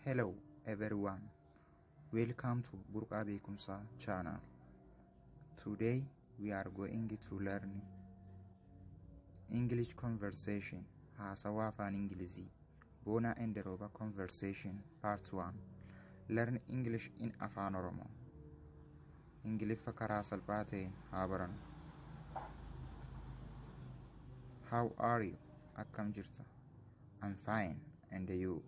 Hello everyone, welcome to Burqa Beekumsaa channel. Today we are going to learn English conversation, haasawaa afaan Ingilizii, Boonaa and Rooba conversation part 1. Learn English in Afaan Oromoo. Ingiliffa karaa salphaa ta'een haa barannu. How are you? Akkam jirta? I'm fine. And you?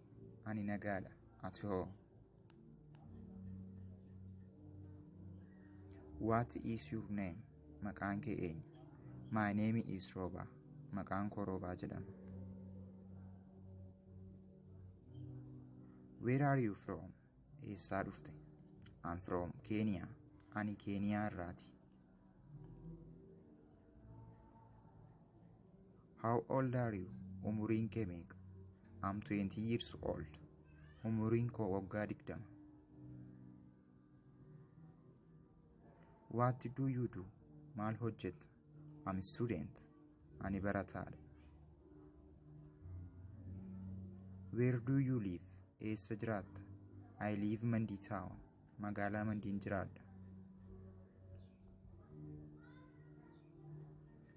Ani nagaadha. Ati hoo? What is your name? Maqaan kee eenyu? My name is Rooba. Maqaan koo Roobaa jedhama. Where are you from? Eessaa dhufte? I'm from Kenya. Ani Keeniyaa irraati. How old are you? Umuriin kee meeqa? I'm 20 years old. Umuriin koo waggaa 20. What do you do? Maal hojjetta? I'm student. Ani barataadha. Where do you live? Eessa jiraatta? I live Mandi town. Magaalaa Mandiin jiraadha.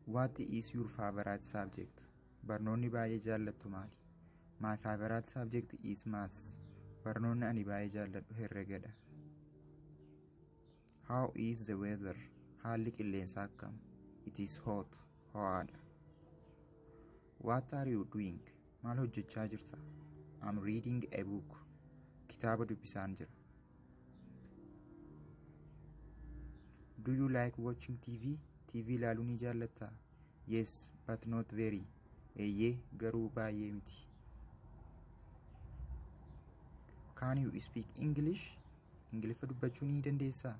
What is your favorite subject? Barnoonni baay'ee jaallattu maali? My favorite subject is maths. Barnoonni ani baay'ee jaalladhu herregadha. How is the weather? Haalli qilleensaa akkam? It is hot. Ho'aadha. What are you doing? Maal hojjechaa jirta? I'm reading a book. Kitaaba dubbisaan jira. Do you like watching TV? TV ilaaluu ni jaallattaa? Yes, but not very. Eeyyee, garuu baay'ee miti. Can you speak English? Ingiliffa dubbachuu ni dandeessaa?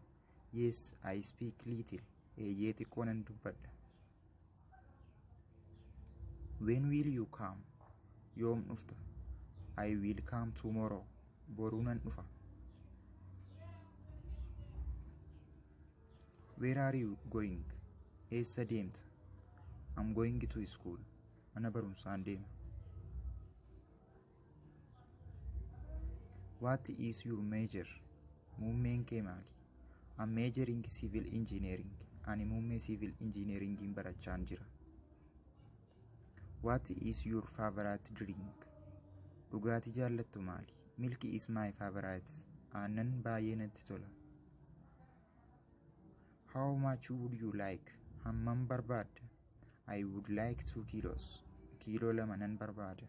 Yes, I speak little. Eeyyee, xiqqoo nan dubbadha. When will you come? Yoom dhufta? I will come tomorrow. Boruu nan dhufa. Where are you going? Eessa deemta? I'm going to school. Mana barumsaan deema. What is your major? Muummeen kee maali? I'm majoring civil engineering. Ani muummee civil engineeringiin barachaan jira. What is your favorite drink? Dhugaatii jaallattu maali? Milk is my favorite. Aannan baay'ee natti tola. How much would you like? Hammam barbaadda? I would like 2 kilos. Kiiloo 2 nan barbaada.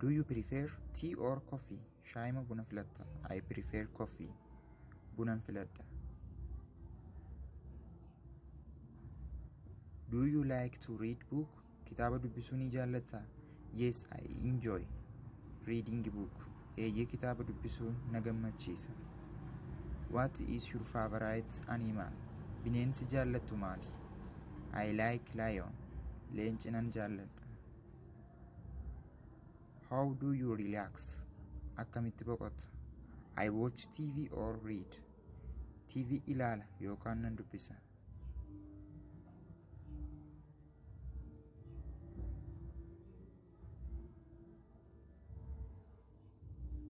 Do you prefer tea or coffee? Shaayii moo buna filatta? I prefer coffee. Bunan filadha. Do you like to read book? Kitaaba dubbisuu ni jaallattaa? Yes, I enjoy reading book. Eeyyee, kitaaba dubbisuun na gammachiisa. What is your favorite animal? Bineensi jaallattu maali? I like lion. Leenci nan jaalladha. How do you relax? Akkamitti boqotta? I watch TV or read. TV ilaala yookaan nan dubbisa.